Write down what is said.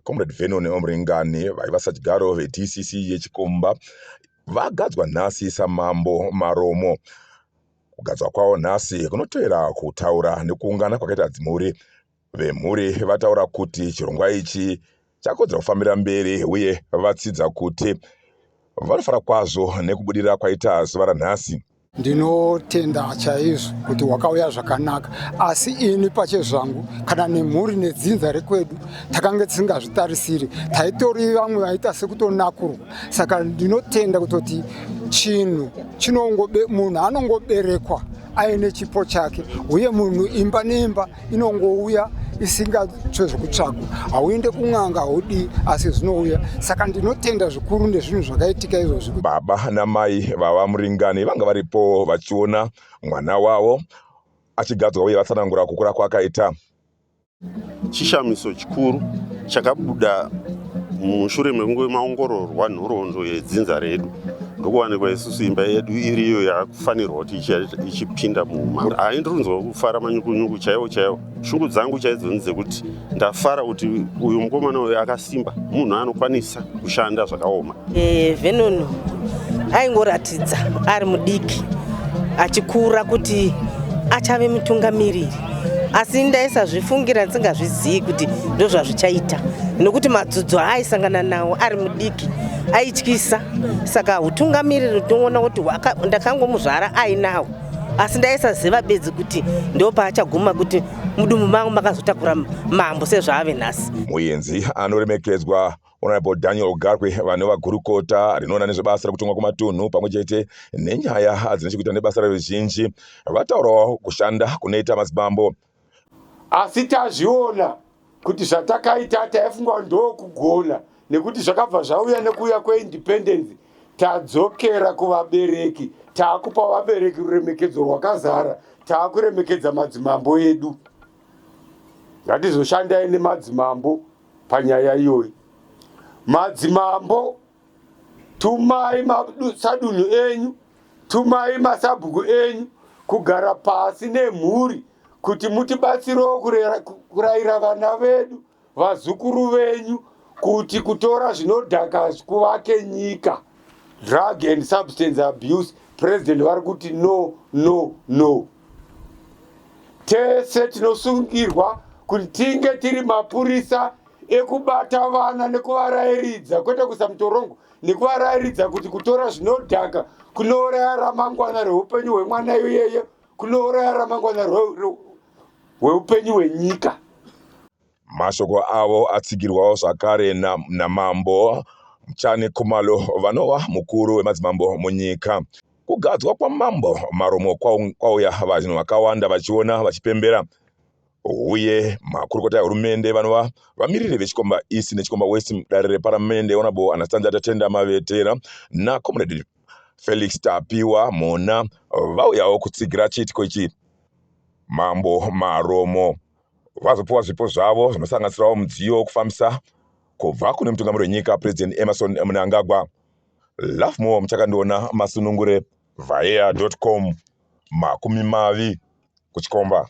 Comrade Vernon Muringani, vaiva sachigaro veDCC yeChikomba, vagadzwa nhasi saMambo Maromo. Kugadzwa kwavo nhasi kunotevera kutaura nekuungana kwakaita dzimhuri. Vemhuri vataura kuti chirongwa ichi chakodzera kufambira mberi uye vatsidza kuti vanofara kwazvo nekubudirira kwaita zuva ranhasi. Ndinotenda chaizvo kuti wakauya zvakanaka, asi ini pachezvangu kana nemhuri nedzinza rekwedu takange tisingazvitarisiri, taitori vamwe vaita sekutonakurwa. Saka ndinotenda kutoti chinhu chinongobe munhu anongoberekwa aine chipo chake, uye munhu imba neimba inongouya isingatsve zvekutsvagwa. Hauende kun'anga, haudii, asi zvinouya. Saka ndinotenda zvikuru nezvinhu zvakaitika izvozvi. Baba namai vava Muringani vanga varipo vachiona mwana wavo achigadzwa uye vatsanangura kukura kwaakaita. Chishamiso chikuru chakabuda mushure mekunge maongororwa nhoroondo yedzinza redu, ndokuwanikwa isusu imba yedu iriyo yakufanirwa kuti ichipinda muma. Hai, ndirinzwa kufara manyukunyuku chaiwo chaiwo. Shungu dzangu chaidzo ndedzekuti ndafara kuti uyu mukomana uyu akasimba, munhu anokwanisa kushanda zvakaoma. Vernon aingoratidza ari mudiki achikura kuti achave mutungamiriri, asi ndaisazvifungira, ndisingazvizivi kuti ndozvazvichaita, nokuti madzudzo aaisangana nawo ari mudiki aityisa. Saka utungamiriri tinoona kuti ndakangomuzvara ainawo, asi ndaisaziva bedzi kuti ndopaachaguma kuti mudumbu mangu makazotakura mambo sezvaave nhasi. Muenzi anoremekedzwa, Honorable Daniel Garwe, vanova gurukota rinoona nezvebasa rekutongwa kwematunhu pamwe chete nenyaya dzine chekuita nebasa reruzhinji, vataurawo kushanda kunoita madzimambo. Asi tazviona kuti zvatakaita taifunga ndokugona, nekuti zvakabva zvauya nekuuya kweindependence, tadzokera kuvabereki, taakupa vabereki ruremekedzo rwakazara, taakuremekedza madzimambo edu. Ngatizoshandai nemadzimambo panyaya iyoyi. Madzimambo, tumai masadunhu enyu, tumai masabhuku enyu kugara pasi nemhuri kuti mutibatsirewo kurayira vana vedu, vazukuru venyu, kuti kutora zvinodhaka kuvake nyika. Drug and substance abuse, President vari kuti no, no, no. Tese tinosungirwa kuti tinge tiri mapurisa ekubata vana nekuvarayiridza, kwete kuisa mutorongo, nekuvarayiridza kuti kutora zvinodhaka kunouraya ramangwana reupenyu hwemwana iyeye, kunouraya ramangwana hweupenyu hwenyika. Mashoko avo atsigirwawo zvakare naMambo Mchane Khumalo, vanova mukuru wemadzimambo munyika. Kugadzwa kwaMambo Maromo kwauya vanhu vakawanda vachiona, vachipembera, uye makurukota ehurumende vanova vamiriri veChikomba East neChikomba West mudare reparamende, Honorable Anastasia Tatenda Mavetera naComrade Felix Tapiwa Mhona, vauyawo kutsigira chiitiko ichi. Mambo Maromo vazopiwa zvipo zvavo zvinosanganisirawo mudziyo wekufambisa kubva kune mutungamiri wenyika, President Emmerson Mnangagwa. Lovemore Muchakandiona Masunungure, Vaea.com, 20 kuChikomba.